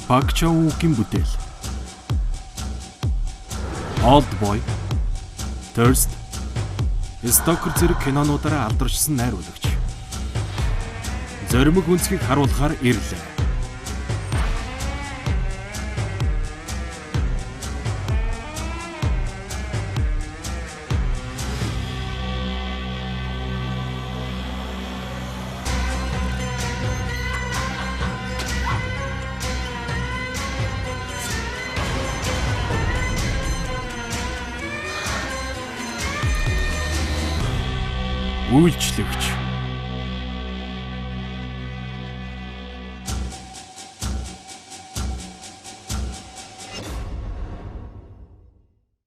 Пак Чан Вукийн бүтээл. Old Boy, Thirst, Stalker зэрэг кинонуудаараа алдаршсан найруулагч. Зоримог өнцгийг харуулахаар ирлээ. Үйлчлэгч.